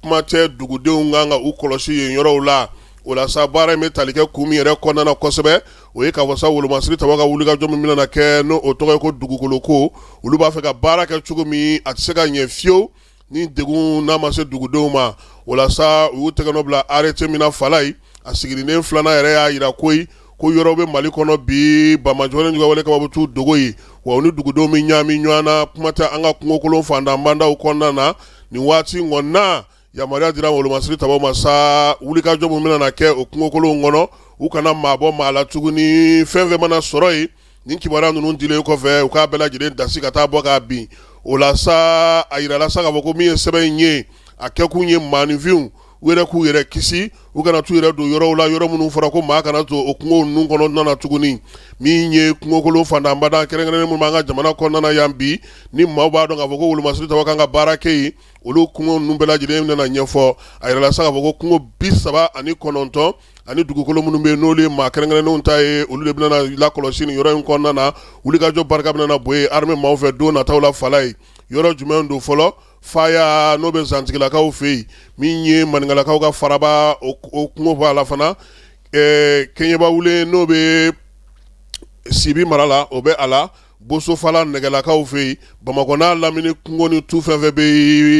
Kuma tɛ dugudenw kan ka u kɔlɔsi yen yɔrɔw la. O la sa, baara in bɛ tali kɛ kun min yɛrɛ kɔnɔna na kosɛbɛ, o ye k'a fɔ sa wolomasiri tabaw ka wulikajɔ min bɛna kɛ, n'o o tɔgɔ ye ko dugukolo ko, olu b'a fɛ ka baara kɛ cogo min, a tɛ se ka ɲɛ fiyewu ni degun n'a ma se dugudenw ma. O la sa, u y'u tɛgɛ nɔ bila arrêté min na Falayi, a siginiden filanan yɛrɛ y'a jira koyi ko yɔrɔ bɛ Mali kɔnɔ bi, banbaanciwale juguya kɛbaw bɛ t'u dogo yen, wa u ni dugudenw bɛ ɲaami ɲɔgɔn na. Kuma tɛ an ka kungokolon fantanbandaw kɔnɔna na. Nin waati in kɔni na, yamaruya dira wolomasiri tabaw ma sa, wulikajɔ min bɛna kɛ o kungokolon kɔnɔ, u kana maa bɔ maa la tuguni. Fɛn fɛn mana sɔrɔ yen, nin kibaruya ninnu dilen kɔfɛ, u k'a bɛɛ lajɛlen dasi ka taa bɔ k'a bin. O la sa, a yirala sa k'a fɔ ko min ye sɛbɛn in ye, a kɛkun ye maaninfinw u yɛrɛ k'u yɛrɛ kisi, u kana t'u yɛrɛ don yɔrɔw la, yɔrɔ minnu fɔra ko maa kana don o kungo ninnu kɔnɔ na tuguni. Min ye kungokolon fantanbada kɛrɛnkɛrɛnnen minnu b'an ka jamana kɔnɔna na yan bi, ni maaw b'a dɔn k'a fɔ ko wolomasiri tabaw kan ka baara kɛ yen, olu kungo ninnu bɛɛ lajɛlen nana ɲɛfɔ. A yirala sa k'a fɔ ko kungo 39 ani dugukolo minnu bɛ yen, n'olu ye maa kɛrɛnkɛrɛnnenw ta ye, olu de bɛna lakɔlɔsi nin yɔrɔ in kɔnɔna na. Wulikajɔ barika bɛna bonya armée maaw fɛ don nataw la Falayi. Yɔrɔ jumɛn don fɔlɔ? Faya, n'o bɛ zantigilakaw fɛ yen, min ye maninkalakaw ka faraba, o kungo b'a la fana. Kɛɲɛbawule, n'o bɛ Sibi mara la, o bɛ a la. Bosofala, nɛgɛlakaw fɛ yen. Bamakɔ n'a lamini kungo ni tu fɛn fɛn bɛ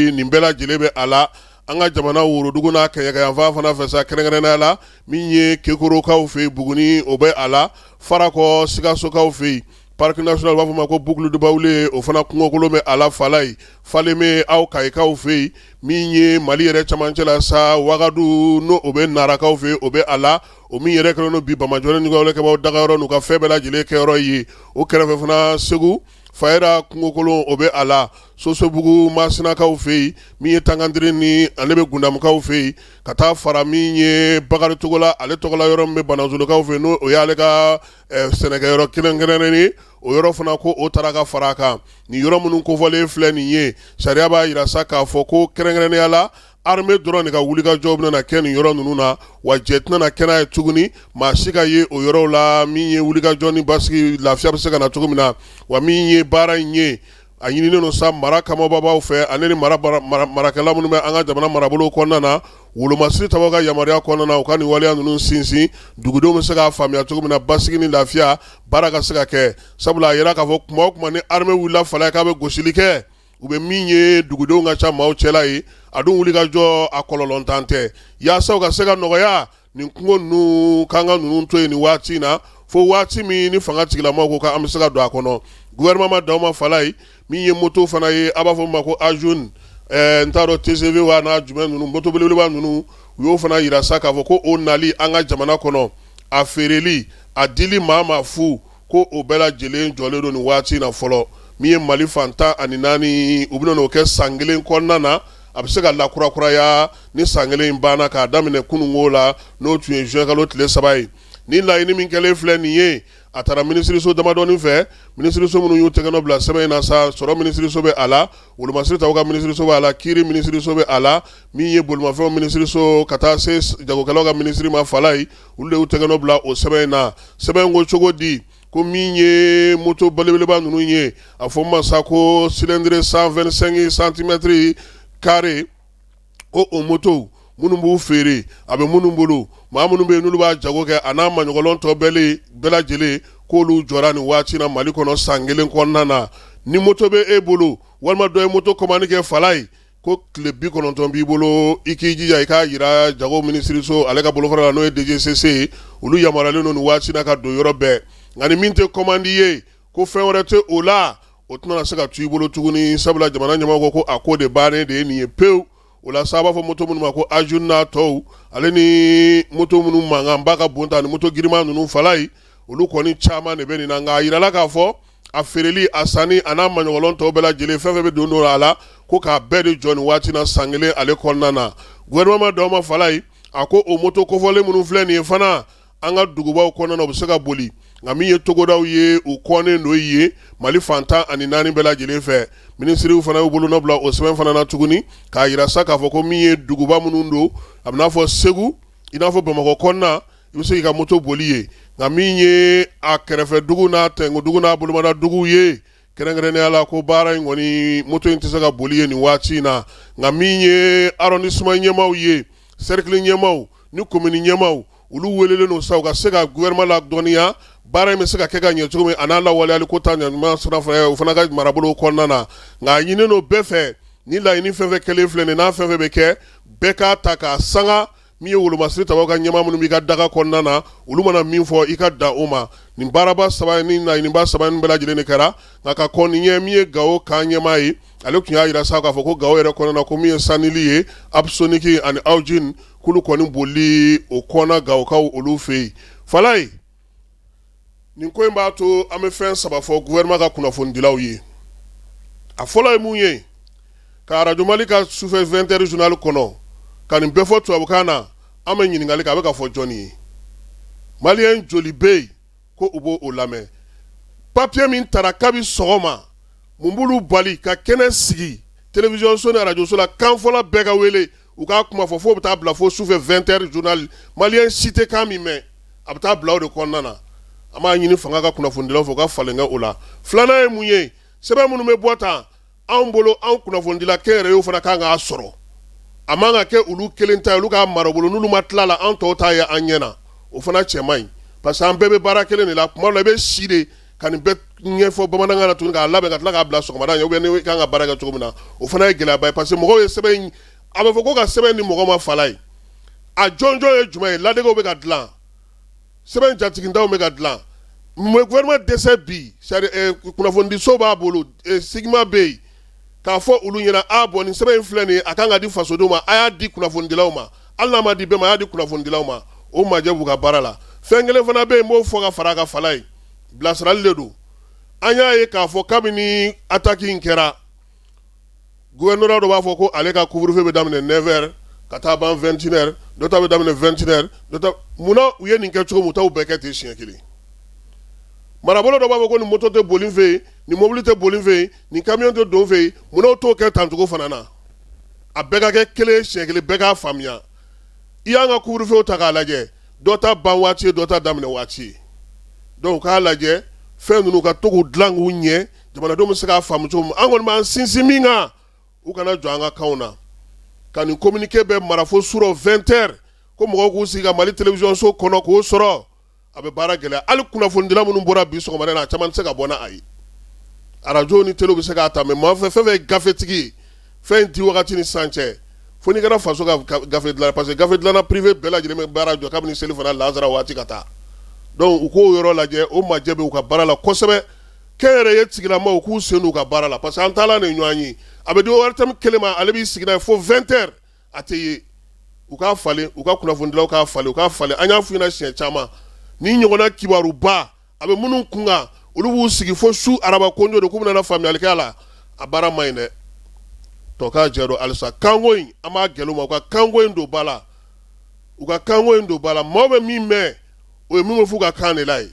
yen, nin bɛɛ lajɛlen bɛ a la. An ka jamana worodugu n'a kɛɲɛkayanfan fana fɛ sa, kɛrɛnkɛrɛnnenya la min ye kekorokaw fɛ yen, Buguni, o bɛ a la. Farakɔ, Sikasokaw fɛ yen, parc national, u b'a fɔ ma ko Boucle du Baoulé, o fana kungokolon bɛ a la Falayi. Falémé, aw Kayikaw fɛ yen. Min ye Mali yɛrɛ camancɛ la sa, Wagadu, n'o o bɛ Narakaw fɛ yen, o bɛ a la. O min yɛrɛ kɛlen don bi banbaanciwale juguya kɛbaw dagayɔrɔ n'u ka fɛn bɛɛ lajɛlen kɛyɔrɔ ye. O kɛrɛfɛ fana, Segu Fayera kungokolon, o bɛ a la. Sosobugu, Masinakaw fɛ yen. Min ye Tankantiri ni ale bɛ Gundamukaw fɛ yen, ka taa fara min ye Bakari Togola, ale tɔgɔla yɔrɔ min bɛ Banazolokaw fɛ yen, n'o o y'ale ka sɛnɛkɛyɔrɔ kɛrɛnkɛrɛnnen ye, o yɔrɔ fana ko o taara ka fara a kan. Nin yɔrɔ minnu kofɔlen filɛ nin ye, sariya b'a jira sa k'a fɔ ko kɛrɛnkɛrɛnnenya la armée dɔrɔn de ka wulikajɔ bɛna kɛ nin yɔrɔ ninnu na, wa jɛ tɛna kɛ n'a ye tuguni maa si ka ye o yɔrɔw la. Min ye wulikajɔ ni basigi, lafiya bɛ se ka na cogo min na, wa min ye baara in ye, a ɲininen don sa mara kamabaaw fɛ ani ni marakɛla minnu bɛ an ka jamana marabolo kɔnɔna na, wolomasiri tabaw ka yamaruya kɔnɔna na, u ka nin waleya ninnu sinsin, dugudenw bɛ se k'a faamuya cogo min na, basigi ni lafiya baara ka se ka kɛ. Sabula a yira k'a fɔ kuma o kuma ni armée wulila Falayi k'a bɛ gosili kɛ, u bɛ min ye dugudenw ka ca maaw cɛla ye, a dun wulikajɔ a kɔlɔlɔntan tɛ. Yaasa u ka se ka nɔgɔya, nin kungo ninnu k'an ka ninnu to yen nin waati in na, fo waati min ni fanga tigilamaw ko k'an bɛ se ka don a kɔnɔ. Gouvernement ma dan o ma Falayi. Min ye moto fana ye, a b'a fɔ min ma ko Ajoun, n t'a dɔn TGV wa n'a jumɛn ninnu, moto belebeleba ninnu, u y'o fana yira sa k'a fɔ ko o nali an ka jamana kɔnɔ, a feereli, a dili maa ma fu, ko o bɛɛ lajɛlen jɔlen don nin waati in na fɔlɔ. Min ye Mali fan 14, u bɛna n'o kɛ san kelen kɔnɔna na, a bɛ se ka lakurakuraya ni san kelen in banna, k'a daminɛ kununko la, n'o tun ye juin kalo tile 3 ye. Ni laɲini min kɛlen filɛ nin ye, a taara minisiriso damadɔni fɛ, minisiriso minnu y'u tɛgɛnɔ bila sɛbɛn in na sa, sɔrɔ minisiriso bɛ a la, wolomasiri tabaw ka minisiriso bɛ a la, kiiri minisiriso bɛ a la, min ye bolimafɛnw minisiriso, ka taa se jagokɛlaw ka minisiri ma Falayi, olu de y'u tɛgɛnɔ bila o sɛbɛn in na. Sɛbɛn in ko cogo di? Ko min ye moto belebeleba ninnu ye, a fɔ ma sa ko cylindrée 125 centimètres carré, ko o moto minnu b'u feere, a bɛ minnu bolo, maa minnu bɛ yen n'olu b'a jago kɛ, a n'a maɲɔgɔnlɔn tɔ bɛɛ lajɛlen, k'olu jɔra nin waati na Mali kɔnɔ san kelen kɔnɔna na. Ni moto bɛ e bolo, walima dɔ ye moto commande kɛ Falayi, ko tile 90 b'i bolo, i k'i jija i k'a jira jago minisiriso ale ka bolofara la, n'o ye DGCC ye. Olu yamaruyalen don nin waati na ka don yɔrɔ bɛɛ. Nka ni min tɛ commande ye, ko fɛn wɛrɛ tɛ o la, o tɛna se ka to i bolo tuguni, sabula jamana ɲɛmɔgɔ ko a ko de bannen de ye nin ye pewu. O la sa, a b'a fɔ moto minnu ma ko Ajoun n'a tɔw, ale ni moto minnu mankanba ka bon ta ni moto girinman ninnu Falayi, olu kɔni caman de bɛ nin na. Nka a yirala k'a fɔ a feereli, a sanni, a n'a maɲɔgɔnlɔn tɔw bɛɛ lajɛlen, fɛn fɛn bɛ don don a la, ko k'a bɛɛ de jɔ nin waati na san kelen ale kɔnɔna na. Gouvernement ma dan o ma Falayi, a ko o moto kofɔlen minnu filɛ nin ye fana, an ka dugubaw kɔnɔna na, u bɛ se ka boli, nka min ye togodaw ye, u kɔnnen don ye Mali fan 14 bɛɛ lajɛlen fɛ. Minisiriw fana y'u bolonɔ bila o sɛbɛn fana na tuguni, k'a yira sa k'a fɔ ko min ye duguba minnu don, a bɛ n'a fɔ Segu, i n'a fɔ Bamakɔ kɔnɔna, i bɛ se k'i ka moto boli ye, nka min ye a kɛrɛfɛ dugu n'a tɛnku dugu n'a bolomada duguw ye, Kɛrɛnkɛrɛnnenya la ko baara in kɔni moto in tɛ se ka boli ye nin waati in na, nka min ye arrondissement ɲɛmaaw ye, cercle ɲɛmaaw ni commune ɲɛmaaw, olu welelen don sa u ka se ka gouvernement ladɔnniya baara in bɛ se ka kɛ ka ɲɛ cogo min, a n'a lawaleyali ko ta ɲuman sira fɛ u fana ka marabolo kɔnɔna na. Nka a ɲininen don bɛɛ fɛ, ni laɲini fɛn fɛn kɛlen filɛ nin n'a fɛn fɛn bɛ kɛ, bɛɛ k'a ta k'a sanga min ye wolomasiri tabaw ka ɲɛmaa minnu b'i ka daga kɔnɔna na, olu mana min fɔ i ka dan o ma. Nin baaraba saba ni laɲiniba saba in bɛɛ lajɛlen de kɛra. Nka ka kɔn nin ɲɛ, min ye Gawo camp ɲɛmaa ye, ale tun y'a jira sa k'a fɔ ko Gawo yɛrɛ kɔnɔna na, ko min ye Sanili ye, Apsoniki ani Awjini, k'olu kɔni boli o kɔnna Gawokaw olu fɛ yen. Falaye, nin ko in b'a to an bɛ fɛn saba fɔ gouvernement ka kunnafonidilaw ye. A fɔlɔ ye mun ye? Ka Arajo Mali ka sufɛ 20 heures journal kɔnɔ ka nin bɛɛ fɔ tubabukan na, an bɛ ɲininkali kɛ, a bɛ ka fɔ jɔnni ye? Maliyɛn joli bɛ yen ko u b'o lamɛn? Papier min tara kabi sɔgɔma, mun b'olu bali ka kɛnɛ sigi télévision so ni arajo so la, kanfɔla bɛɛ ka wele, u k'a kuma fɔ, fo bɛ taa bila fo sufɛ 20 heures journal, maliyɛn si tɛ kan min mɛn, a bɛ taa bila o de kɔnɔna na? An b'a ɲini fanga ka kunnafonidilaw fɛ u ka falen kɛ o la. Filanan ye mun ye? Sɛbɛn minnu bɛ bɔ tan anw bolo, anw kunnafonidila kɛnyɛrɛyew fana kan k'a sɔrɔ. A man ka kɛ olu kelen ta ye, olu k'a mara u bolo, n'olu ma tila la, an tɔw t'a ye an ɲɛ na. O fana cɛ man ɲi, parce que an bɛɛ bɛ baara kelen de la. Tuma dɔ la, i bɛ si de ka nin bɛɛ ɲɛfɔ bamanankan na tuguni, k'a labɛn ka tila k'a bila sɔgɔmada ɲɛ, ou bien n'i kan ka baara kɛ cogo min na, o fana ye gɛlɛyaba ye, parce que mɔgɔw ye sɛbɛn in, a bɛ fɔ ko ka sɛbɛn di mɔgɔ ma. Falaye, a jɔnjɔn ye jumɛn ye? Ladegew bɛ ka dilan, sɛbɛn jatigintaw bɛ ka dilan, mais gouvernement dɛsɛ bi, kunnafonidiso b'a bolo, SIGMA bɛ yen, k'a fɔ olu ɲɛna: a bɔn, nin sɛbɛn in filɛ nin ye, a kan ka di fasodenw ma, a y'a di kunnafonidilaw ma. Hali n'a ma di bɛɛ ma, a y'a di kunnafonidilaw ma. O majɛ b'u ka baara la. Fɛn kelen fana bɛ yen, n b'o fɔ ka fara a kan. Falaye, bilasirali de don. An y'a ye k'a fɔ kabini attaque in kɛra, gouverneur dɔ b'a fɔ ko ale ka couvre-feu bɛ daminɛ 9 heures ka taa ban 21 heures, dɔ ta bɛ daminɛ 21 heures, dɔ ta. Munna u ye nin kɛ cogo min, u t'aw bɛɛ kɛ ten siɲɛ kelen? Marabolo dɔ b'a fɔ ko nin moto tɛ boli n fɛ yen, nin mobili tɛ boli n fɛ yen, nin camion tɛ don n fɛ yen. Munna u t'o kɛ tancogo fana na? A bɛɛ ka kɛ kelen siɲɛ kelen, bɛɛ k'a faamuya. I y'an ka couvre-feu ta k'a lajɛ, dɔ ta ban waati ye, dɔ ta daminɛ waati ye. Donc u k'a lajɛ fɛn ninnu ka to k'u dilan k'u ɲɛ, jamanadenw bɛ se k'a faamu cogo min. An kɔni b'an sinsin min kan, u kana jɔ an ka kanw na ka nin communiqué bɛɛ mara fo surɔ 20 heures, ko mɔgɔw k'u sigi ka Mali télévision so kɔnɔ k'o sɔrɔ. A bɛ baara gɛlɛya. Hali kunnafonidila minnu bɔra bi sɔgɔmada in na, a caman tɛ se ka bɔ n'a ye. Arajo ni télé bɛ se k'a ta, mais maa fɛn fɛn ye gafetigi ye, fɛn in di wagati ni sisan cɛ, fo n'i kɛra faso ka gafe dilan, parce que gafe dilanna privé bɛɛ lajɛlen bɛ baara jɔ kabini seli fana lansara waati ka taa. Donc u k'o yɔrɔ lajɛ, o majɛ bɛ u ka baara la kosɛbɛ. Kɛnyɛrɛye tigilamaw k'u sen don u ka baara la, parce que an taala ni ɲɔgɔn ye, a bɛ di ORTM kelen ma, ale b'i sigi n'a ye fo 20 heures, a tɛ ye. U k'a falen, u ka kunnafonidilaw k'a falen, u k'a falen. An y'a f'u ɲɛna siɲɛ caman, ni ɲɔgɔnna kibaruba a bɛ minnu kun kan, olu b'u sigi fo su araba konjo de k'u bɛna faamuyali kɛ a la. A baara man ɲi dɛ. Tɔ k'a jɛ don halisa, kanko in, an b'a gɛlɛn u ma, u ka kanko in don ba la, u ka kanko in don ba la. Maaw bɛ min mɛn, o ye min bɛ f'u ka kan de la ye.